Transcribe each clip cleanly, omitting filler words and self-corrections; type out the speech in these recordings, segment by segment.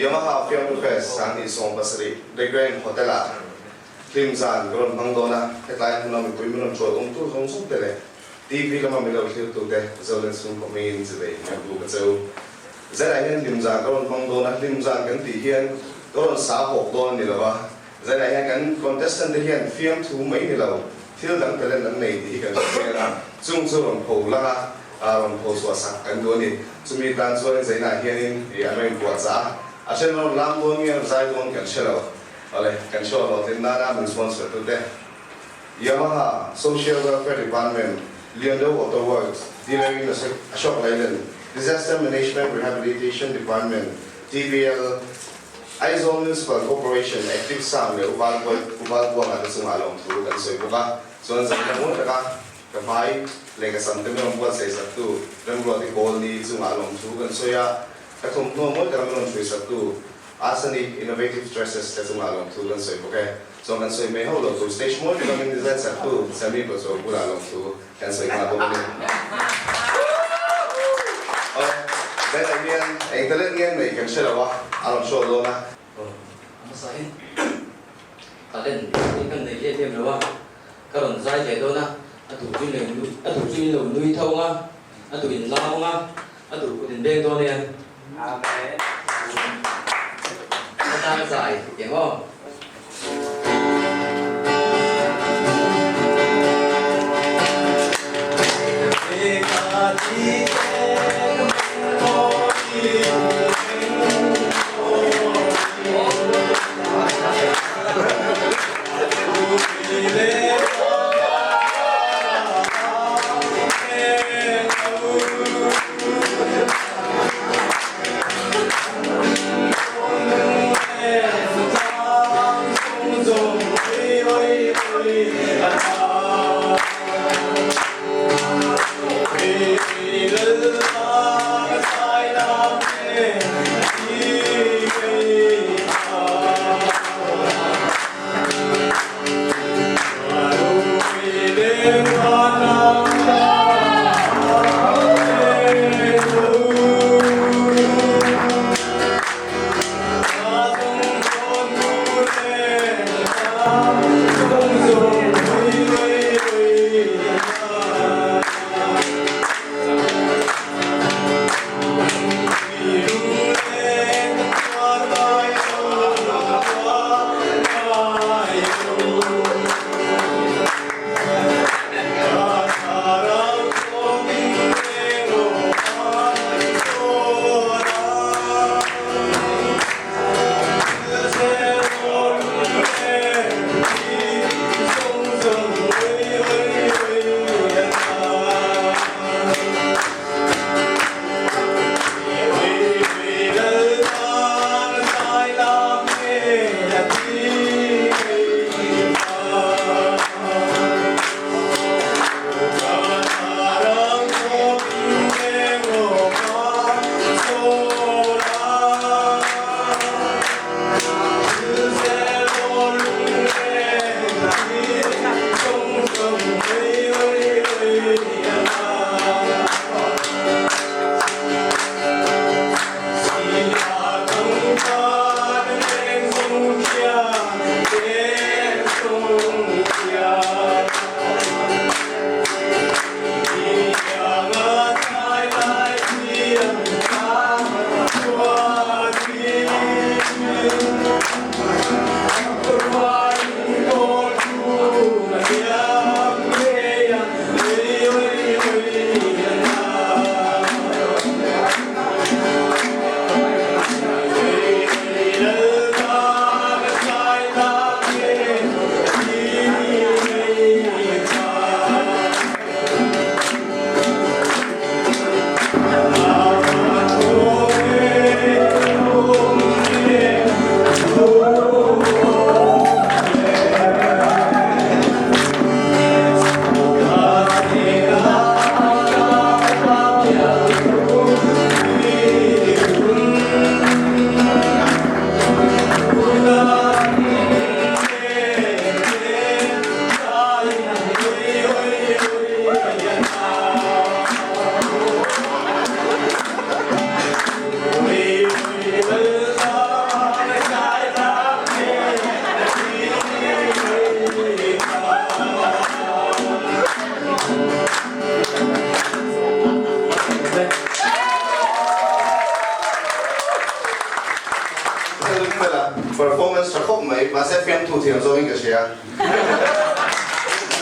Yamaha Fiamthu Fest 2017 The Grand Hotel-ah hlim zan ka rawn hmang dawn a, hetlai hmuna mipui min rawn hruai awmtu zawng zawng te leh TV lama min lo thlirtute Zolen chhungkaw hmingin chivei kan buk a che u. Zainah hian hlim zan ka rawn hmang dawn a, hlim zan kan tih hian ka rawn sa hawk dawn a ni lo a, Zainah hian kan contestant te hian fiamthu mai ni lo, thil dang talent an nei tih hi kan hre chiang a, chung chu rawn pho lang a, rawn pho chhuah sak kan duh a ni. Chumi tan chuan Zainah hianin ih an rawn inpuah chah a, a then rawn lam dawn nge rawn zai dawn kan hre lo. Awle, kan show hlawhtlin nana min sponsor tute Yamaha, Social Welfare Department, Leondo Auto Works, Dealer in Ashok Leyland, Disaster Management Rehabilitation Department, TBL, Aizawl Municipal Corporation, Active Sound leh Uval Uval Buanga te chungah lawmthu kan sawi bawk a, chuan zaina ngun taka ka hmai leh ka sam te min rawn buatsaih saktu Remruati Kawlni chungah lawmthu kan sawi a, ka thawmhnaw mawi taka min rawn hruai saktu Asani Innovative Dresses te chungah lawmthu kan sawi bawk e. Chuan kan sawi mai ho lo tur stage mawi taka min design saktu Sammy Pachuau bulah lawmthu kan sawi nghal bawk a ni. Awle, zainah hian eng talent nge nei kan hre lo a, a rawn show dawn a. Aw, a hmasain talent hi kan nei em em lo a, ka rawn zai ve dawn a, a duh chu in lo a duh chu in lo nui tho ang a, a duh in lau ang a, a duh kut in beng dawn nia. Amen. Ka tan zai eng aw. Performance tha khawp mai, mahse fiamthu thiam zawngin ka hria.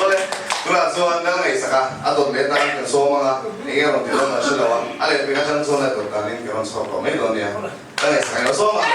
Awle, tunah chuan Lal ngaihsak a, a dawt leh tan kan sawm ang a, eng nge rawn ti dawn an hre lo a, a lehpek atang chuan a dawt danin ka rawn chhuak tawh mai dawn nia. Lal ngaihsak a ilo sawm ang.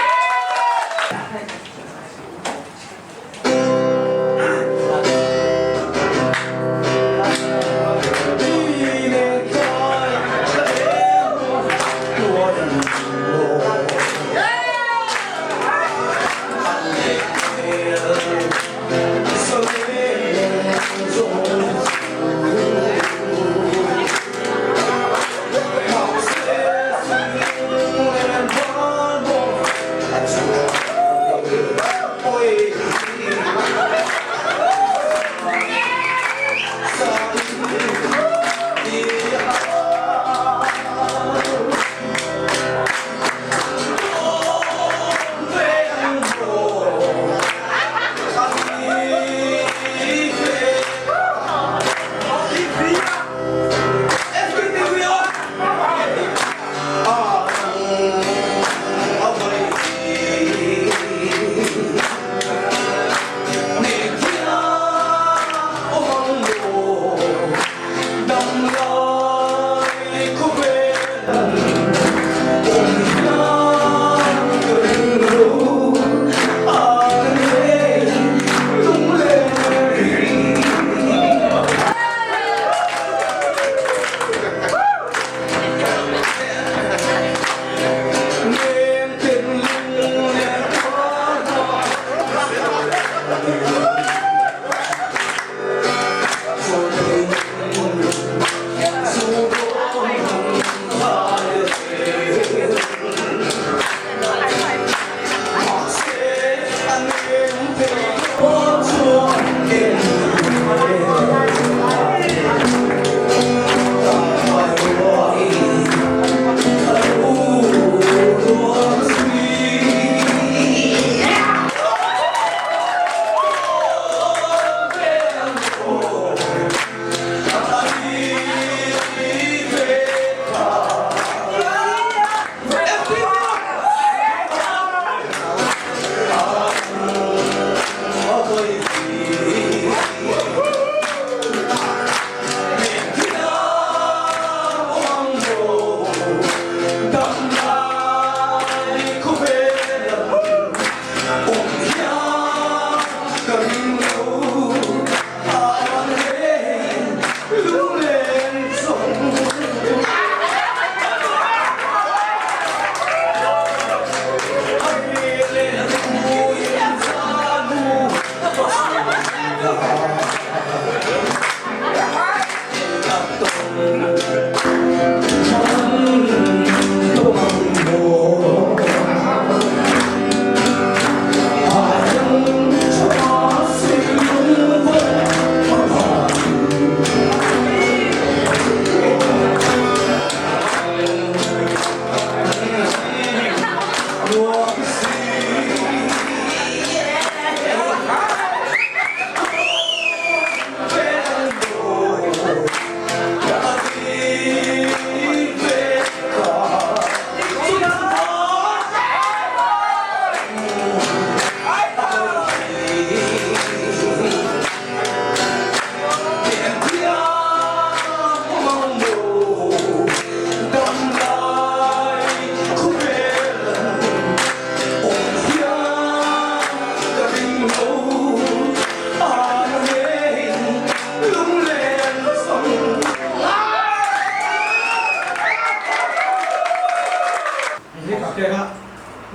Hei ka keng a,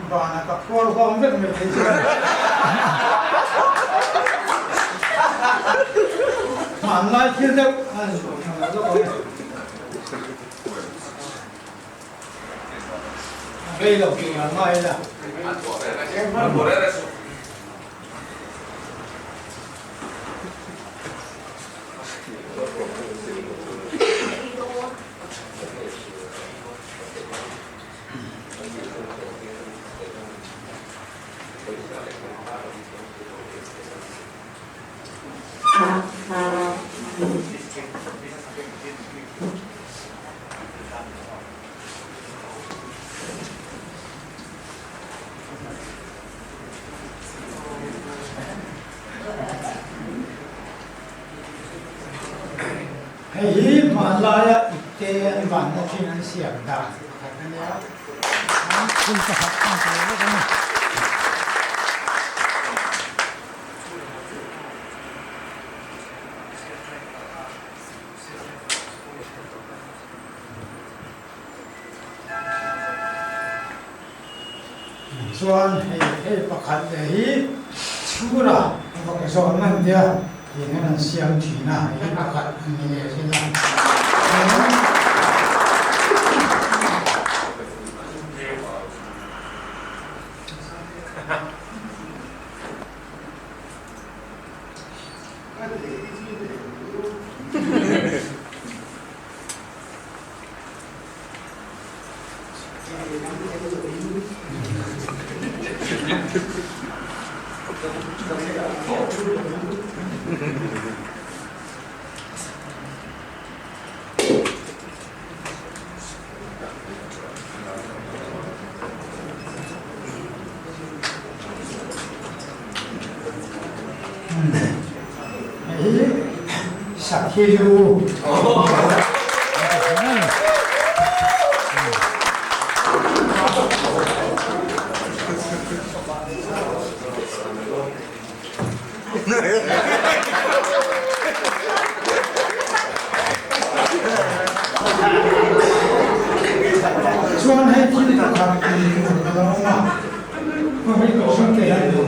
banah ka phuar huam vek mai thei chu. Hmanlai thil deuh a ni lawk ang e. Rei lo tur an ngai ila. Hmanlaia ipte an vanna thin an siam dan pakhat a nia. Thil pakhat a ni tur vek a ni. Chuan hei hei pakhat leh hi chhura vawk zawn an nia tih hian an siam thin a, hei hi pakhat a ni leh thin a. Hei hi sakhi lu. Chuan hei thil pakhat tih tur ka lo awm a, khawi kohhran te hian hei chu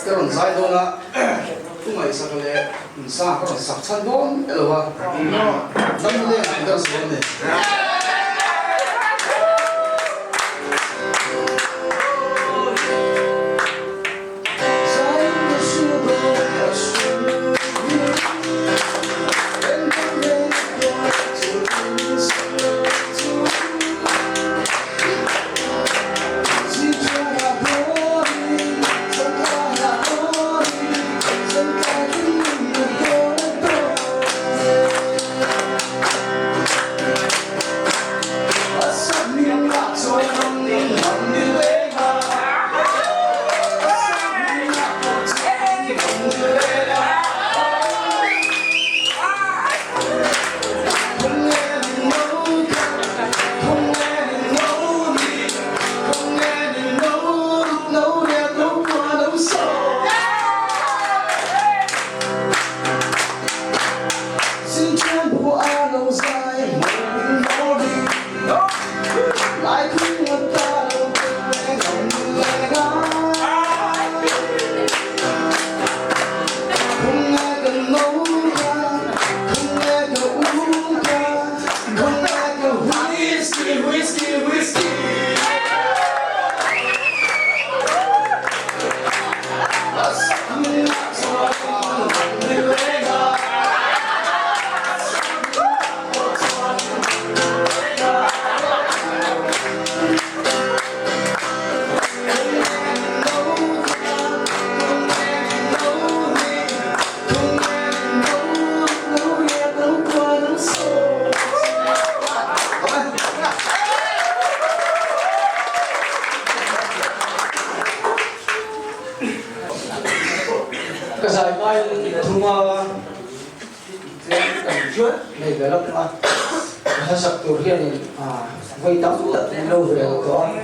Ka rawn zai dawn a, thu ngaihsak leh insa ka rawn sak chhan dawn elo a, dam leng ang deuh sual a ni. Ka zai hmain thuma tlem kan chuan nei ve lawk a, ka hla sak tur hianin vawi tam tak min lo vel tawh a.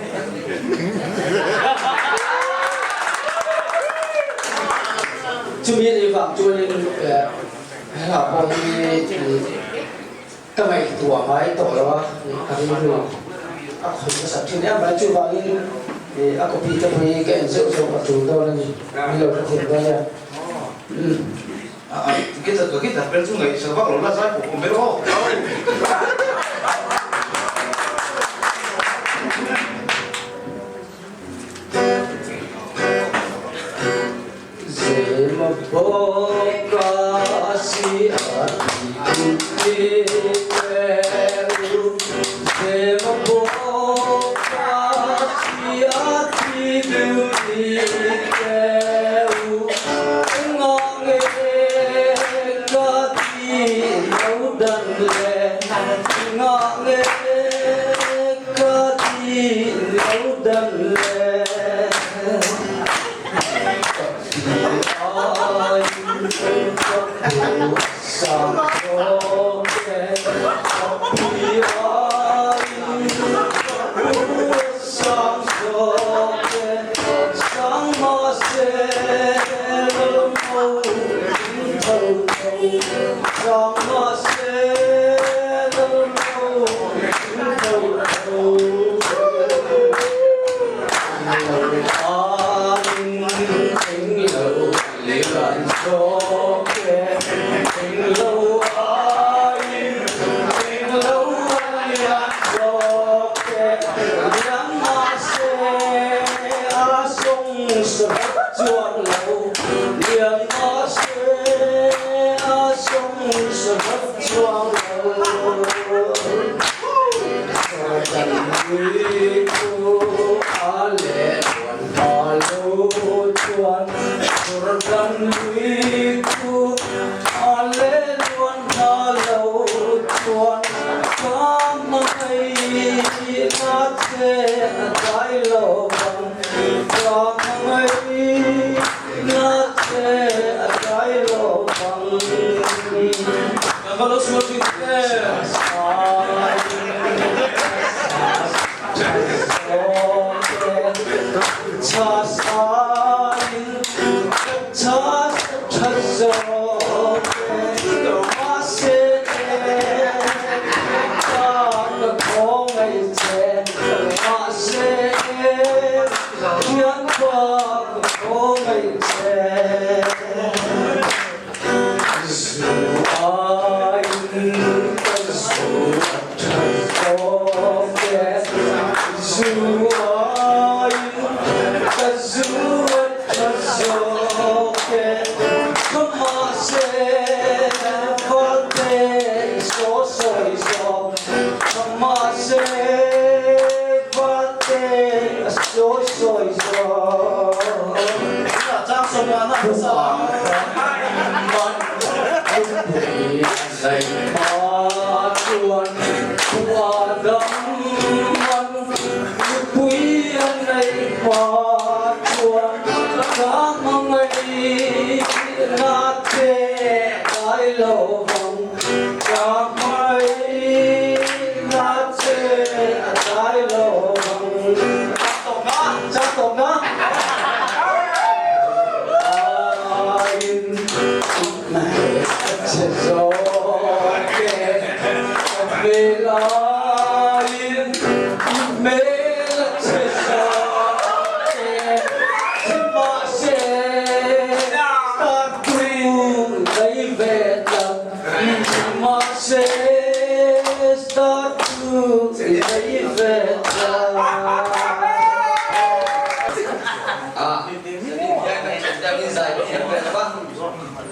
Chumi ni vang chuanin he hla pawh hi ka ngaihtuah ngai tawh lo a, ka rilru a khawih nasa thin em mai. Chuvangin a copy te pawh hi ka en zeuh zeuh a tul dawn a ni, min lo hrethiam dawn nia. Puite u, engah nge ka tih lo dan le? Engah nge ka tih lo dan le? Ka tih aiin ka phu sang zawk e, ka tih aiin ka phu Sang zawk e, sang mahse lalmo in tho tho, sang mahse lalmo in tho tho. Lo anin eng lo lian zawk e, eng lo aiin eng lo lian zawk e, lian mahse a sawng sabat chuan lo, lian mahse a sawng sabat chuan lo. Jordan lui chu a leh luan ta lo chuan, Jordan lui chu a leh luan ta lo chuan, ka hmangaihna che a dai lo vang, ka hmangaihna che a dai lo vang. Ka va lo sual thin em? Zu aiin ka zu a tha zawk e, zu aiin ka zu a tha zawk e, ka mahse valte i saw sawi zawk, ka mahse valte a saw sawi zawk.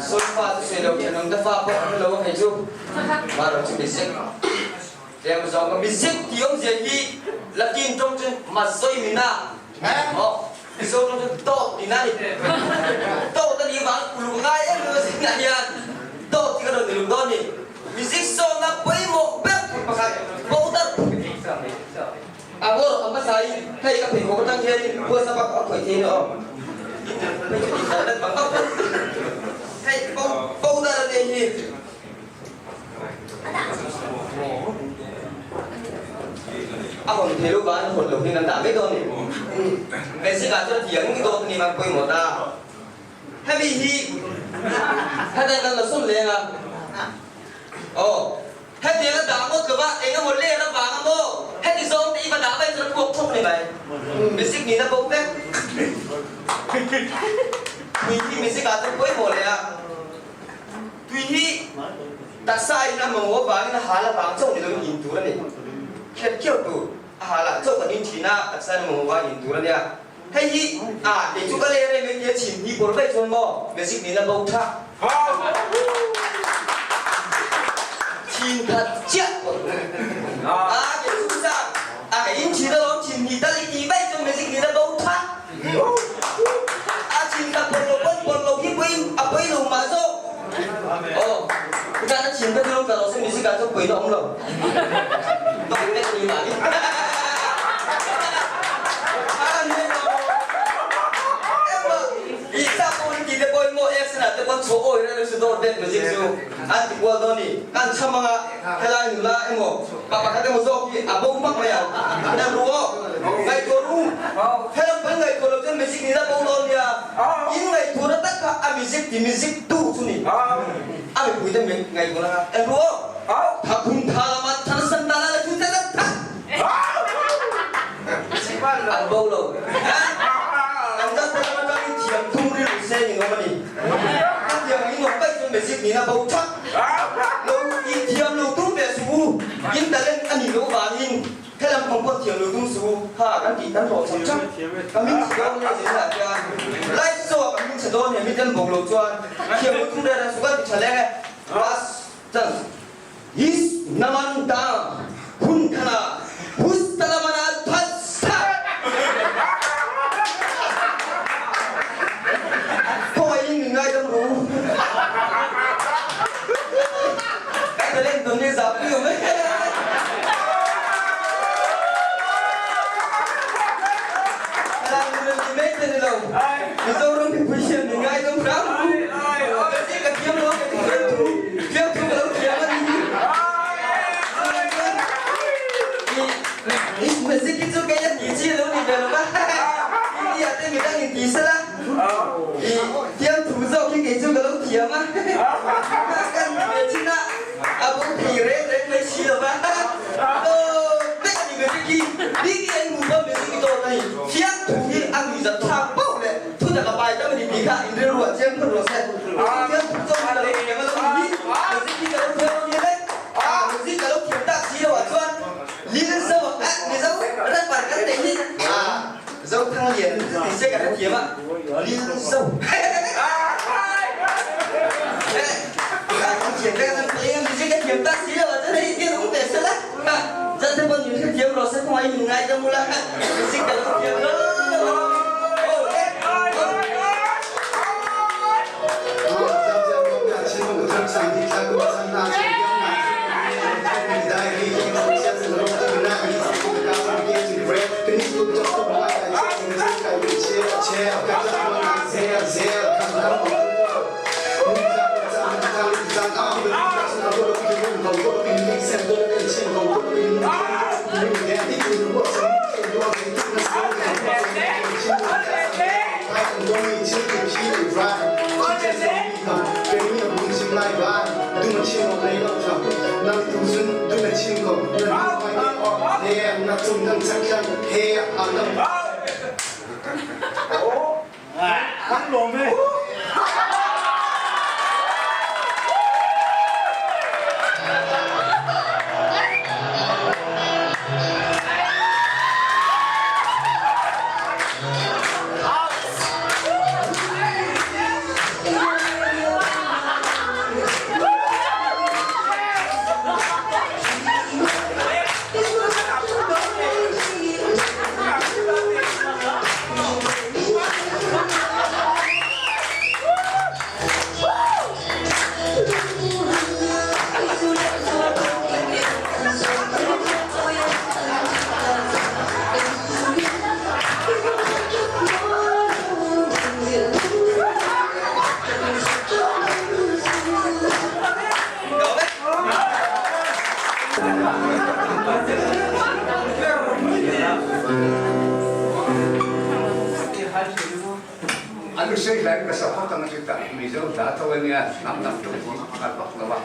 Solfa chu sawi lo thenawm te fa pawh an lo a hei chu mah rawh chu music tlem zawng ka music tih awmzia hi Latin tawng chuan mazawi mina aw Mizo tawng chuan tawk tihna a ni tawk a nih avang uluk ngai em em a zingah hian tawk tih ka rawn uluk dawn a ni music sawmna pawimawh ber tur pakhat powder A bawr a hmasa i hei ka pheikhawk atang hianin WhatsApp a khawih thei emaw phei chu tih dan bang bang phawt hei powder a nia hi a hawn thei lo van hawn lo hian an dah mai dawn ni basic ah chuan tiang dawt a ni mang pawimawh ta hemi hi hetiang kan la sawn leng a aw Hetiang a dah ngawt lova eng emaw ler avang a maw? Heti zawng te i va dah mai chuan a puak thawk ni mai. Music nihna bo vek. Tui hi music ah chuan pawimawh leh a. Tui hi taksa in a mamawh avangin a hal avang chauh ni loin in tur a ni. Khelh khiau tur a hal ah chauh kan in thin a, taksa in a mamawh avangin in tur a nia. Hei hi a kei chu ka ler em em tia chhim hi pawr daih chuan maw music nihna bo tha. Thin khat chiah pawh a kei chu sa a kei in thin alawm thin hi tal i tih vaih chuan music nihna bo tha. pawina awm lo. Dawt vek ni mah ni. I sa pawh in ti te pawhin maw action ah te pawn chhuah awi reng reng su dawt vek music chu an ti kual dawn ni. Kan chham anga helai nula emaw pa pakhat emaw zawk hi a bo hmak mai ang. Eng ru aw? Ngaihtuah ru. Helam pawn ngaihtuah lo chuan music ni la bo dawn nia. In ngaihtuahna tak kha a music ti music tu chu ni. A mipui te ngaihtuahna kha eng ru aw? Tha khum tha lama thar san ta la la thu tlat a tha. An bo lo. An zat te lam atangin thiam thum rilru se in awm a ni. A thiam in awm paih chuan magic nin a bo thak lo. In thiam lo tum ve suh u. In talent a nih loh vangin helam pang pawh thiam lo tum suh u. Ha kan tih kan hlawh cham cham. Ka hming chhe dawn nge zin ah hian live show ah ka hming chhe dawn he miten bo lo chuan thiam lo tum reng reng suh kan ti tha leng e. Last chance. Is naman ta hun khana hus talamana thasa. Khawngaihin min ngaidam ru. Ka talent dawn hi zahpui awm e. Helai hmun an ti mai te ni lo. Mizoram mipui hian min ngaidam hram ru. Ka ti ka thiam lo ka ti thiam thu. Thiam thu ka lo thiam a ni hi. I music hi chu kei a ti chi lo ni ve lo va. India te midang in ti sela. I thiam thu zawk hi kei chu ka lo thiam a. Kan ti ve thin a. A bo thei reng reng mai si lo va. Aw vek a ni music hi. Bik hi an hmu pawn music hi dawt a ni. Thiam thu hi a nuihzat thlak pauh leh thutak a pai tam a ni tih kha in rilru ah chiang phawt rawh se. Thiam thu zawk hi ka lo thiam a lo ni hi. Music hi ka lo thiam lo ni vek. Music ka lo thiam tak si lo ah chuan Lil Zo ah Mizo rapper kan neih hi Zothang Lian ti se ka hrethiam a Lil Zo. Kan thiam vek a music ka thiam tak si lo ah chuan hei hian awm ve sela. Zan te pawn min hrethiam rawh se khawngaih min ngaidam ula music ka lo thiam lo lo An lawm e. An sei lai ka support ang si ta Mizo hla tho ania hnam dang tho hi ka bak lo a.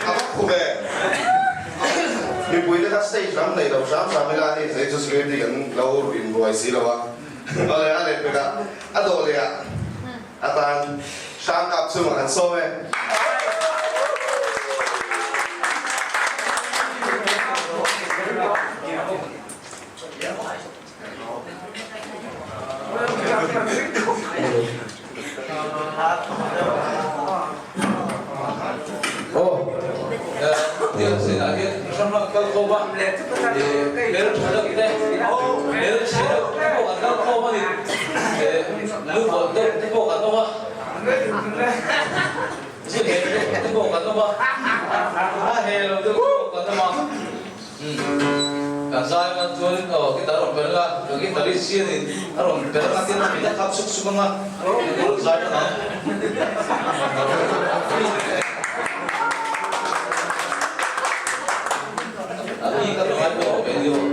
A va khu ve. Mipui te kha stage lam nei lo hram hram ila hei zai chu security kan lo inbuai si lo a. Awle a leh pek a, a dawh leh ah atan hrang kap chungah kan sawm e. Aw, tiang zinah hian ram ram kal khawm a, hmel tha deuh te, hmel chhe deuh te pawh an kal khawm a ni, lu vuah deuh te pawh kan awm a, zu heh deuh te pawh kan awm a, a heh lo deuh te pawh kan awm a. Kan zai man chuanin aw guitar rawn perh la, ka guitarist hianin a rawn perh anga tin a mit a khap suk suk anga a rawn zai tan ang. A mi ka ngai pawh awm eng emaw.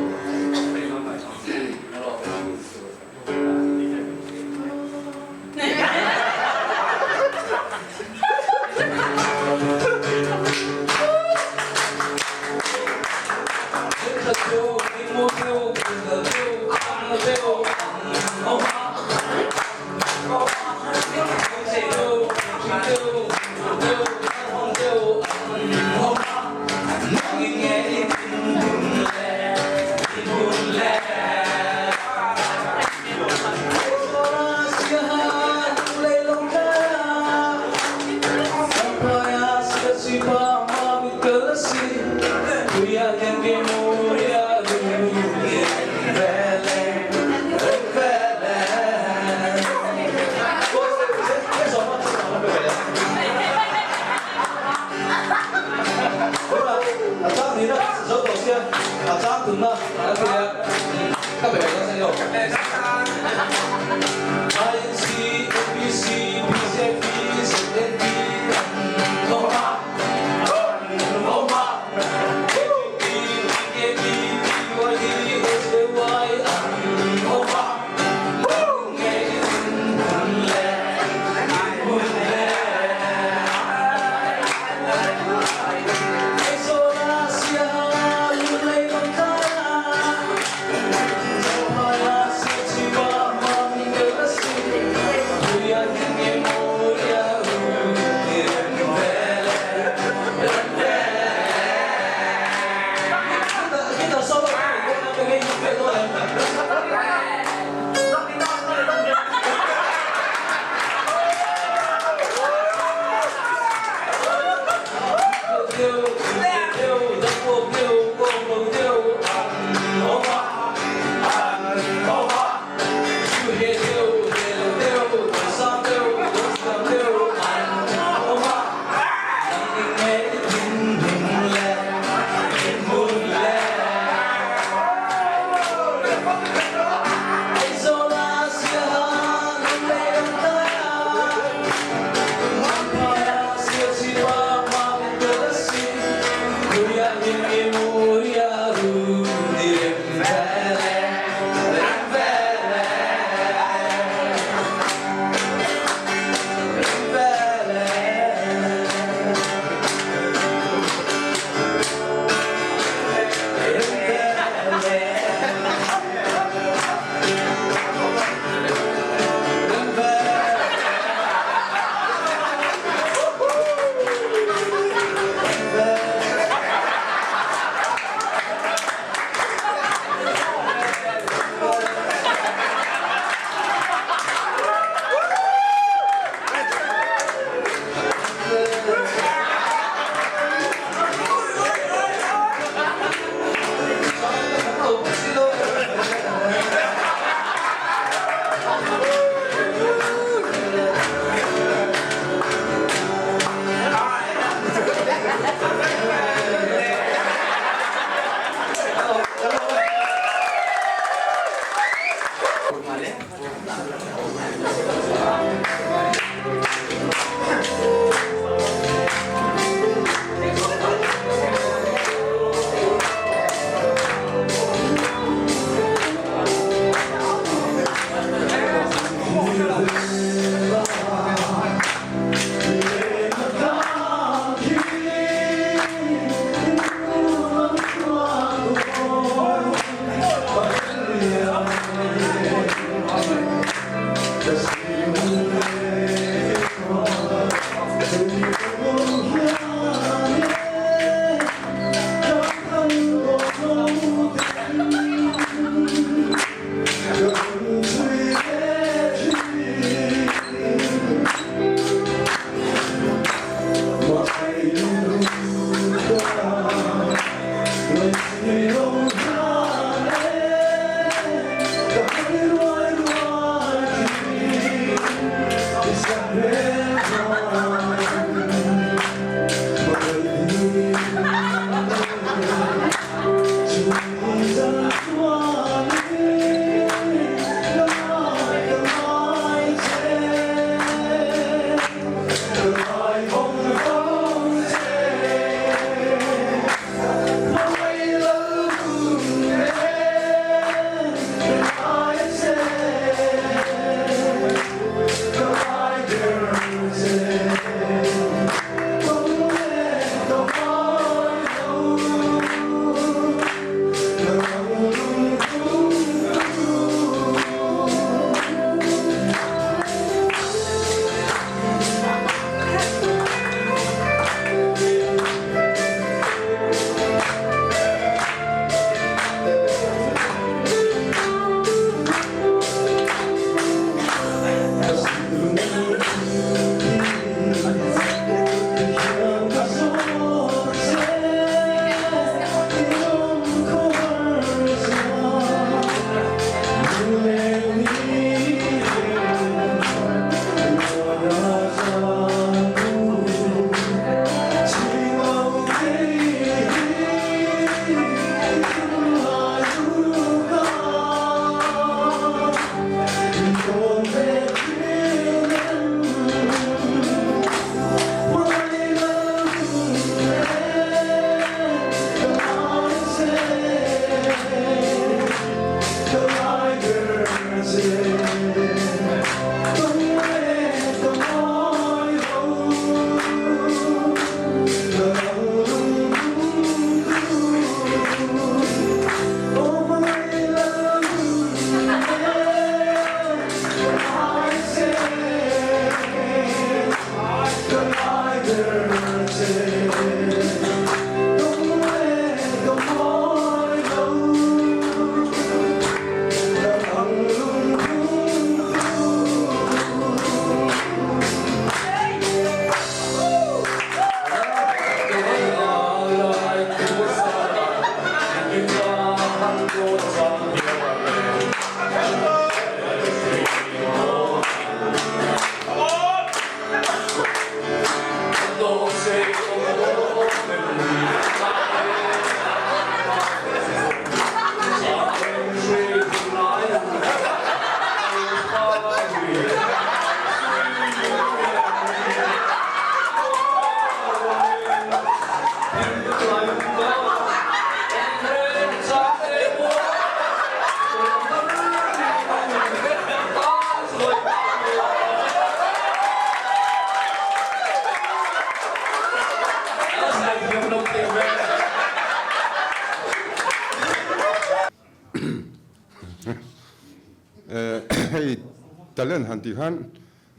Talent han tih khan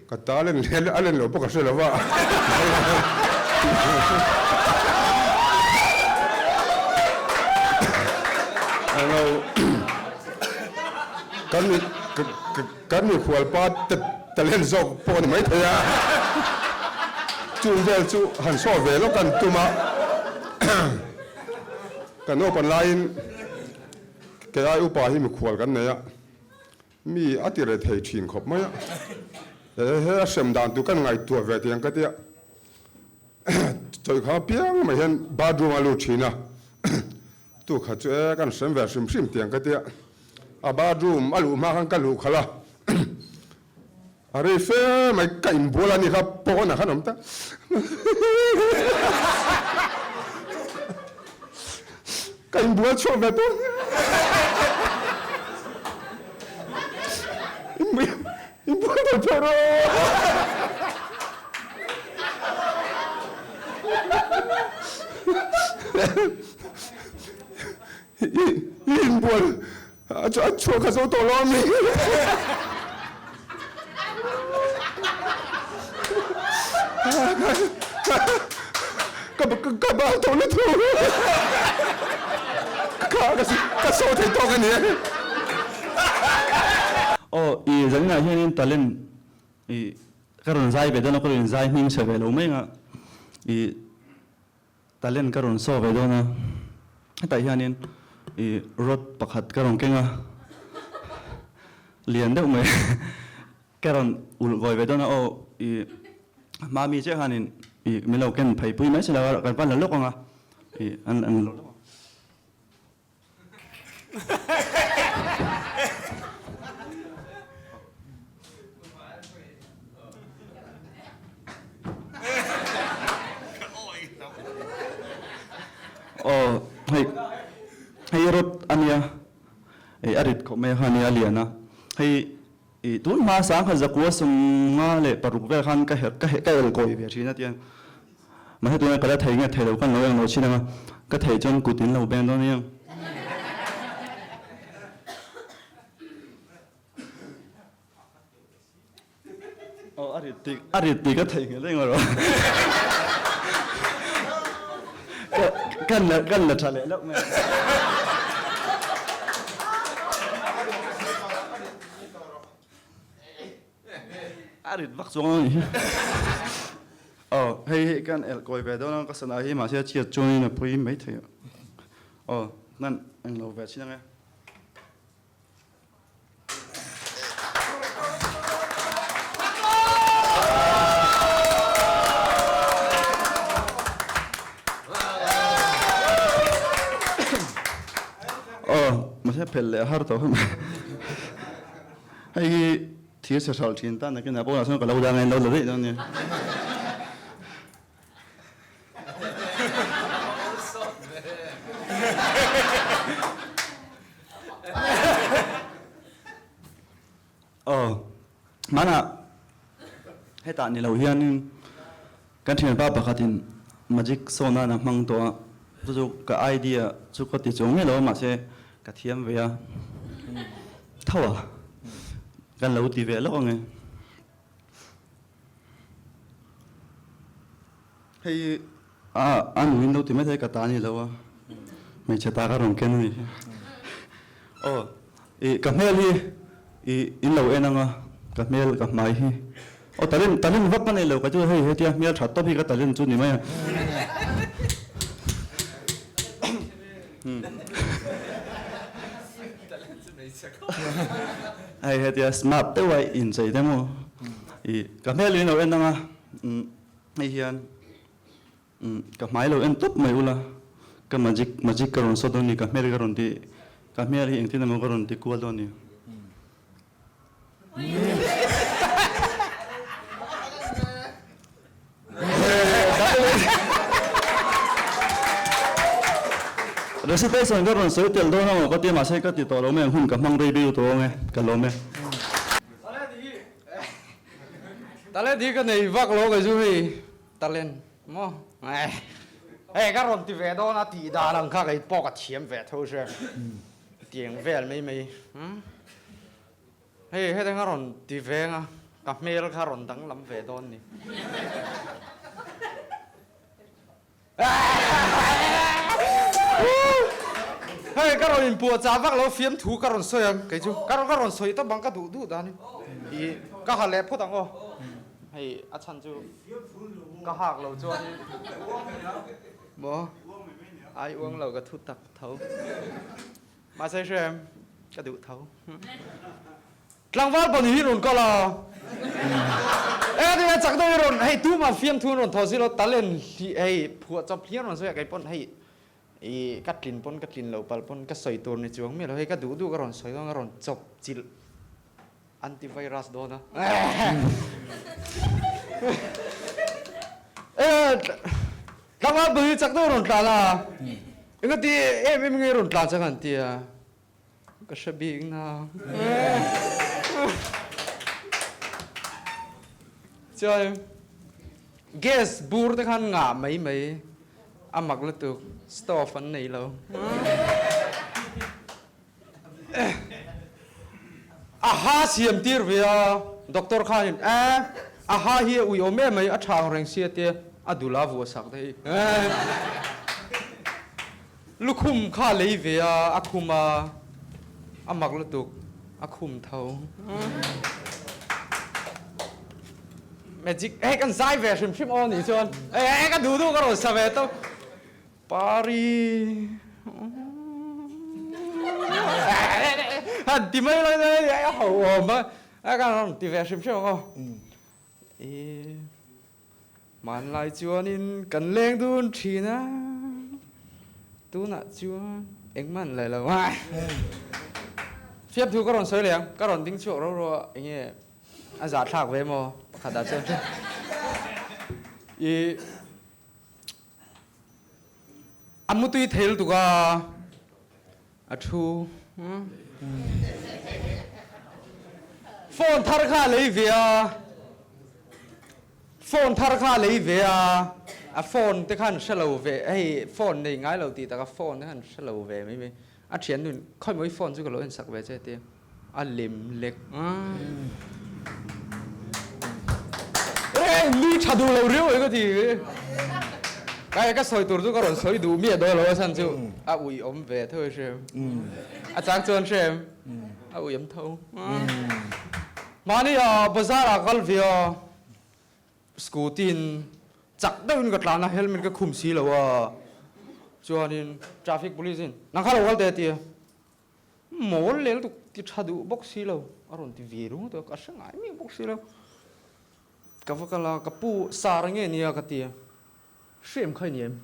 ka talent leh a len loh pawh ka hre lo va. Englo kan mi kan mikhualpa talent zawk pawh a ni maithei a, chung vel chu han saw ve lawk an tum a, kan naupan laiin kei ai upa hi mikhual kan nei a. Mi a ti reh thei thin khawp mai a, he a hrem dan tur kan ngaihtuah ve tih ang ka tia, chawih kha piang mai hian bathroom a lut thin a, tu khat chu e kan hrem ve hrim hrim tih ang ka tia, a bathroom a luh hma khan ka luh khalh a, a rei fe mai ka inbual a ni kha pawn ah khan awm ta ka inbual chhuak ve tawh inbual tawh phawt rawh. I inbual A chhuah kha zo tawh lo a mi. Ka bal tawh lutuk. Ka sawi thei tawk a ni e. Aw i zaninah hianin talent i ka rawn zai ve dawn a, ka rawn zai hming chhe ve lo mai ang a, i Talent ka rawn saw ve dawn a, hetah hianin ih rod pakhat ka rawn keng a, lian deuh mai ka rawn ulh kawi ve dawn a, aw ih hmami chiah khanin ih min lo ken phei pui mai si lo a, kan van la lawk ang a, ih an an lo lawk ang. Aw hei hei rod ania hei a rit khawp mai a kha ania a lian a hei ih tun hma sangkhat zakua sawmnga leh paruk vel khan ka herh ka ka el kawi ve thin a tiang. Mahse tunah ka la thei nge thei lo khan lo eng lo chin ang a, ka theih chuan kut in lo beng dawn aniang. Aw a rit tih a rit tih ka thei nge reng erawh. Ka kan la kan la tha leh loh mai. A rit vak chuang a ni. Aw, hei hi kan elh kawi ve dawn a, ka sana hi mahse a chhiat chuanin a pui mai thei a. Aw, nan englo ve chin ang e. Aw, mahse phelh leh a har tawh. Hei hi thir chhe hralh thin tan nakin ah pawnah chuan ka lo dang a in lo la daih dawn nia. Aw hmanah hetah ni lo hianin kan thianpa pakhatin magic show nan a hmang tawh a, chu chu ka idea chu ka ti chuang miah lo a mahse ka thiam ve a tho a kan lo ti ve lawk ang e. Hei a a nuin lo ti mai thei ka ta ni lo a hmeichhe ta ka rawn ken a ni. Aw i ka hmel hi i in lo en ang a ka hmel ka hmai hi aw talent talent vak ka nei lo ka chu hei hetia hmel that tawp hi ka talent chu ni mai a. Hei hetia smart deuh a inchei te maw i ka hmel in lo en ang a hei hian ka hmai lo en tawp mai ula ka magic magic ka rawn saw dawn ni ka hmel ka rawn ti ka hmel hi engtin emaw ka rawn ti kual dawn ni. Recitation ka rawn sawi tel dawn amaw ka ti a mahse ka ti tawh lo mai ang hun ka hmang rei bik tawh ang e ka lawm e. Talent hi ka nei vak lo kei chu hei talent maw hei ka rawn ti ve dawn a tih dan ang kha kei pawh ka thiam ve tho hria tiang vel mai mai. Hei heteng a rawn ti veng a, ka hmel kha rawn danglam ve dawn ni. Hei ka rawn inpuah chah vak lo fiam thu ka rawn sawi ang kei chu ka rawn ka rawn sawi tawp ang ka duh duh danin i ka ha leh phawt ang aw hei a chhan chu ka hak lo chuanin maw ai uang lo ka thu tak tho mahse hrem ka duh tho. Tlangval pahnih hi rawn kal a. E ti a chak deuh hi rawn hei tumah fiamthu an rawn thaw si lo talent hi hei phuah chawp hliam rawn sawi a kei pawn hei i ka tlin pawn ka tlin loh palh pawn ka sawi tur ni chuang miah lo hei ka duh duh ka rawn sawi dawn ka rawn chawp chilh antivirus dawn a. E tlangval pahnih hi chak deuh rawn tlan a engati em em nge rawn tlan chang an ti a. Ka hre bik na. Chuan gas bur te khan ngah mai mai a mak lutuk stove an nei lo. A ha siam tir ve a doctor khanin e a ha hi a ui awm em mai a tha ang reng sia te a dul a vuah sak te hi. Lukhum kha lei ve a, a khum a, a mak lutuk, a khum tho. Magic, hei kan zai ve hrim hrim aw nih chuan, hei ka duh duh ka rawn sa ve tawp. Pari han ti mai lai a ho awm a, ka rawn ti ve hrim hrim ang aw. E. Hmanlai chuanin kan leng dun thin a, tunah chuan engmah an leh lo a. Fiamthu ka rawn sawi leh ang, ka rawn ding chhuak ro ro a, enge a zahthlak ve maw pakhatah chuan i a mutui thei lutuk a, a thu. Phone thar kha a lei ve a, phone thar kha a lei ve a, a phone te khan hre lo ve, hei phone nei ngai lo tih taka phone te khan hre lo ve mai mai. A thian nun khawimawi phone chu ka lo ensak ve che tia a lem lek. Reng nui tha duh lo riau mai ka ti. Kai ka sawi tur chu ka rawn sawi duh miah dawn lo a chhan chu a ui awm ve tho i hrem. A chang chuan hrem a ui awm tho. Mahni ah bazar ah kal ve a scooty in chak deuhin ka tlan a helmet ka khum si lo a chuanin traffic police in nang kha lo kal teh a ti a. Mawl lel tuk ti tha duh bawk si lo a rawn ti ve rung tawh ka hre ngai miah bawk si lo. Ka va kal a, ka pu sar nge nia ka ti a, hrem kha i ni em?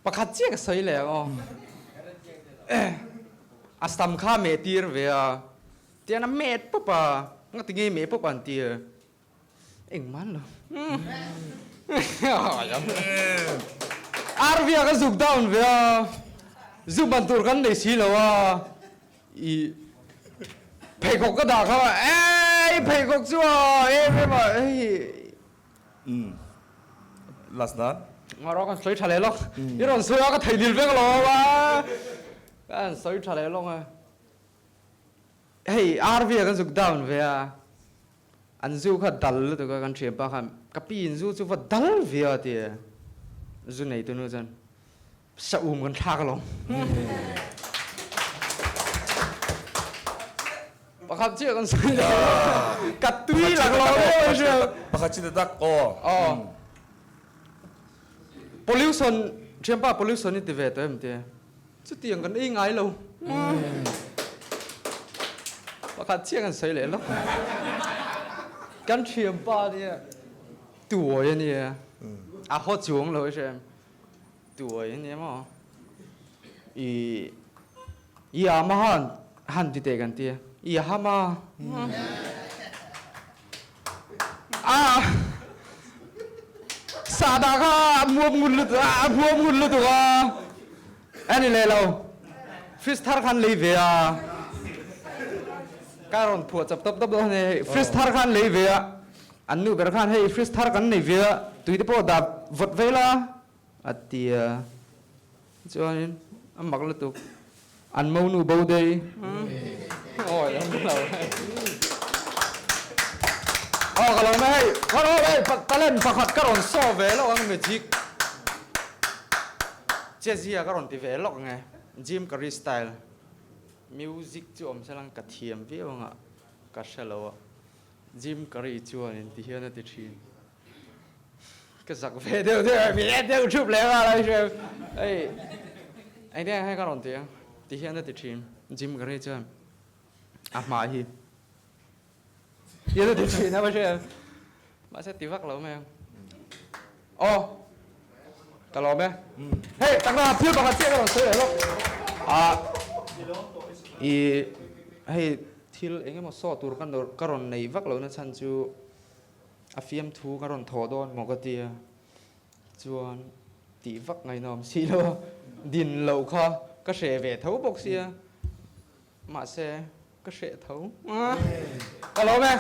Pakhat chiah ka sawi leh ang aw. A sam kha meh tir ve a, tian a met pawp a, ngati nge meh pawp an ti a. Engman lo. Arvia ka zuk down ve a, zuk ban tur kan nei si lo a, i pheikhawk ka dah kha e i pheikhawk chu a em em a hei. Umm last nan. Ngarawh kan sawi tha leh lawk. I rawn sawi a ka theihnil vek alawm a. Kan sawi tha leh lawk a. Hei Arvia kan zuk down ve a. An zu kha dal lutuk a kan thianpa khan ka pi in zu chu va dal viau a ti a, zu neitu nu chuan sa um kan thlak alawm. Pakhat chiah kan sawi leh ka tui lak lo viau a hria. Pakhat chiah tak aw. Aw. Pollution thianpa pollution i ti ve tawh em ti a. Chutiang kan ei ngai lo. Pakhat chiah kan sawi leh lawk. Kan thianpa nia tuai a nia. A haw chuang lo hre em. Tuai a nia maw. I i ama han han ti teh kan tia. I hama. A sahdah kha a muap ngun lutuk a, a muap ngun lutuk a. A ni leh lo. Fridge thar khan lei ve a. Ka rawn phuah chap tawp tawp dawn hei. Fridge thar khan lei ve a. An nu ber khan hei fridge thar kan nei ve a, tui te pawh dah vawt ve la. A ti a, chuanin a mak lutuk, an monu bo dei. Awi awm lo hei. Aw ka lo na hei, ka rawn hei talent pakhat ka rawn saw ve lawk ang magic. Chezia ka rawn ti ve lawk ang e, Jim Carrey style. Music chu awm se lang ka thiam viau anga ka hre lo a, Jim Carrey chuanin ti hian a ti thin. Ka zak ve deuh deuh a, min en deuh thup leh nghal a hre hei engtin nge ka rawn ti ang ti hian a ti thin Jim Carrey chuan a hmai hi hian a ti thin a va hre mahse ti vak lo mai ang aw ka lawm e hei takna thil pakhat chiah ka rawn sawi leh lawk a i hei thil eng emaw saw tur ka rawn nei vak lo na chhan chu A fiamthu ka rawn thawh dawn maw ka tia, chuan tih vak ngaihnawm si lo a, din loh kha ka hreh ve tho bawk sia, mahse ka hreh tho. Ka lawm e.